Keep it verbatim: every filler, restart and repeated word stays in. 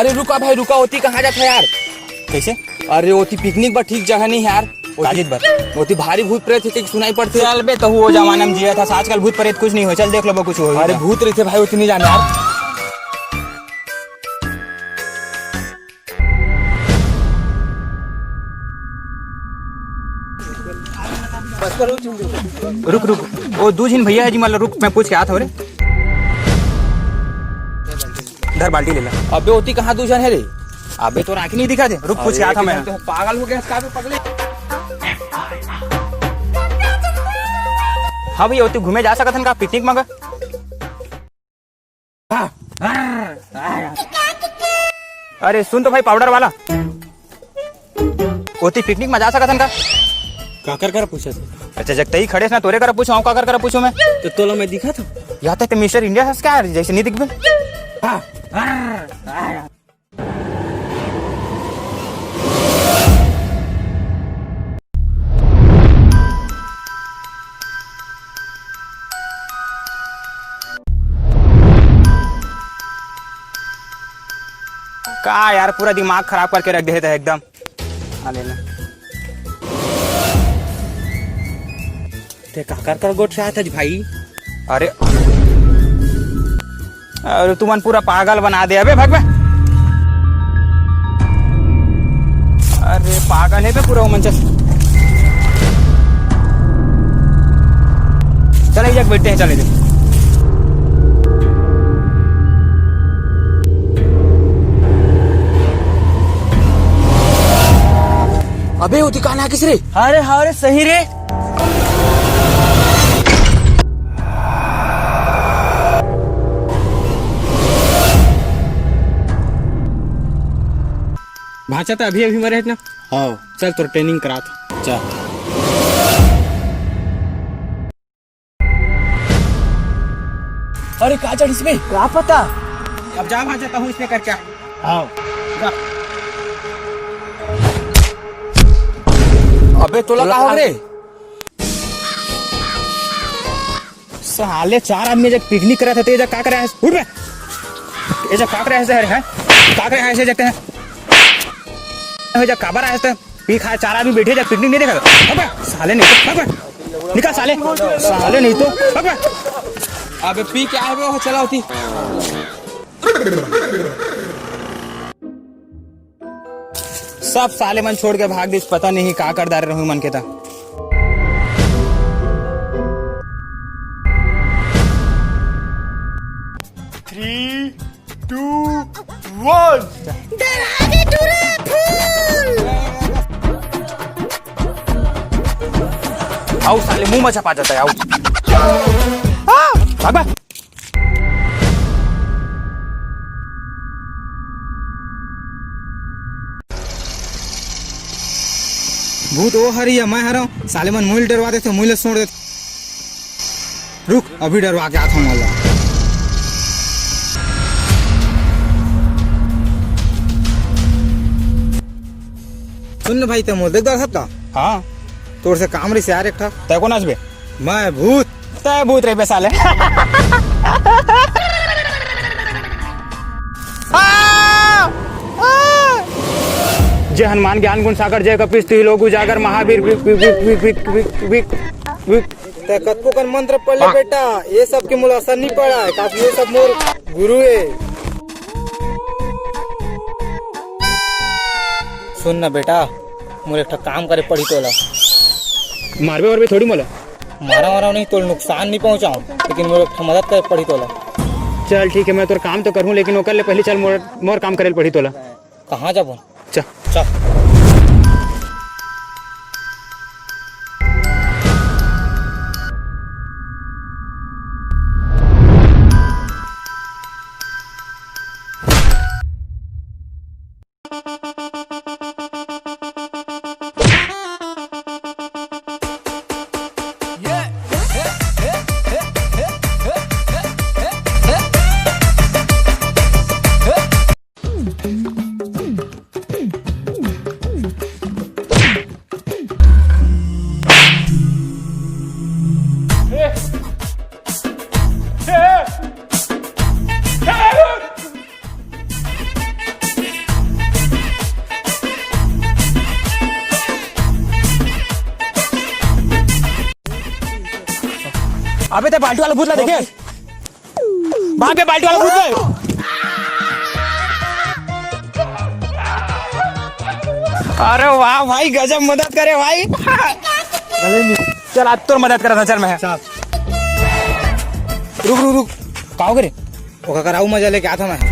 अरे रुका भाई, रुका, ओती कहाँ जात है यार? कैसे? अरे ओती पिकनिक बर ठीक जगह नहीं है यार। ओती, काजित बर? ओती भारी भूत प्रेत हे, सुनाई पड़थे। चल बे, तहू वो जमाना में जिया था, आजकल भूत प्रेत कुछ नहीं हो। चल देख लो, कुछ हो। अरे भूत रहिथे भाई, ओती नहीं जाना यार। रुक, रुक, वो दू झिन भैया है जी, मतलब, रुक, मैं पूछ के आत हूँ रे। धर, बाल्टी ले ला। अबे, ओती कहाँ दू झन है रे? अबे, तोर आँखी नहीं दिखा दे, रुक, पूछ के आत हूँ मैं। तो पागल हो गया इसका भी, पगले। हाँ भैया, ओती घूमे जा सकत हन का, पिकनिक में का? अरे सुन तो भाई, पाउडर वाला, ओती पिकनिक में जा सकत हन का? काकर करा पूछत हे? अच्छा, जब तई खड़े हस ना, तोरे करा पूछहूँ, काकर करा पूछहूँ मैं? तो तोला मैं दिखत हँव? यहाँ तक तो मिस्टर इंडिया हस का यार, जैसे नहीं दिखबे। का यार, पूरा दिमाग खराब करके रख दे हे एकदम। हाँ, ले ले। ते काकर कर गोठ से आत हस भाई? अरे, अरे तुमन पूरा पागल बना दे। अबे भाग बे। अरे पागल है बे पूरा वो मंचस। चल एक जगह बैठते हैं, चल एक जगह। अबे ओती कान आकिस रे। अरे हाँ रे, सही रे। भांचा तो अभी अभी मरे है ना। हाँ। चल तोर ट्रेनिंग करात। चल। अरे का चढ़िस बे? का पता। अब जा भांचा, तहूँ इसमें करके आ। हाँ। जा। अबे तोला का हो रे? साले चार आदमी जब पिकनिक करत हे, तो ये जग का करे हे? उठ बे। ये जग का करे हे, हैं? का करे हे, ये जग ते? ये जग काबर आए हे? पी खाए चार आदमी बैठे, जब पिकनिक नहीं देखा? भाग बे। साले नहीं तो, भाग बे। निकल साले। साले नहीं तो, भाग बे। अबे पी क्या है बे, वो चला होती। सब साले मन छोड़ के भाग दिस, पता नहीं का कर डारे रहूं मन के ता। Three, two, one। डरा दे टूरा फूल। आओ साले, मुंह में चपा जाता है, आओ। आ, भाग, भाग। भूत ओ हरे या मैं हरंव, साले मन मुइल डरवा देथे, मुइल छोड़ देथे। रुक, अभी डरवा के आत हंव मोला। सुन न भाई, ते मोला देख डारथस का? हाँ। तोर से काम रहिस यार एक ठा। तै कोन अस बे? मैं भूत। तै भूत रहिबे साले। आ! आ! जय हनुमान ज्ञान गुण सागर, जय कपीस तिहुलोक उजागर, महावीर विक, विक, विक। तै कतको कन मंत्र पढ़ ले बेटा, ये सब के मोला असर नहीं पड़ा है, काकि ये सब मोर गुरु है। सुन ना बेटा, मोर एक ठा काम करे पड़ही तोला। मारबे वारबे थोड़ी मोला। मारा वारा नहीं, तोला नुकसान नहीं पहुंचाऊं, लेकिन मोर एक ठा मदद करे पड़ही तोला। चल ठीक है, मैं तोर काम तो करहूं, लेकिन ओकर ले पहले चल मोर, मोर काम करे पड़ही तोला। कहाँ जाबो? चल। चल। अबे ते बाल्टी वाला भूत ला देखे? भाग बे बाल्टी वाला भूत बे। अरे वाह भाई, गजब मदद करे भाई। चल, आज तोर मदद करत हँव, चल मैं। रुक, रुक, रुक। का हो गे रे? ओकर करा अउ मजा लेके आत हँव मैं।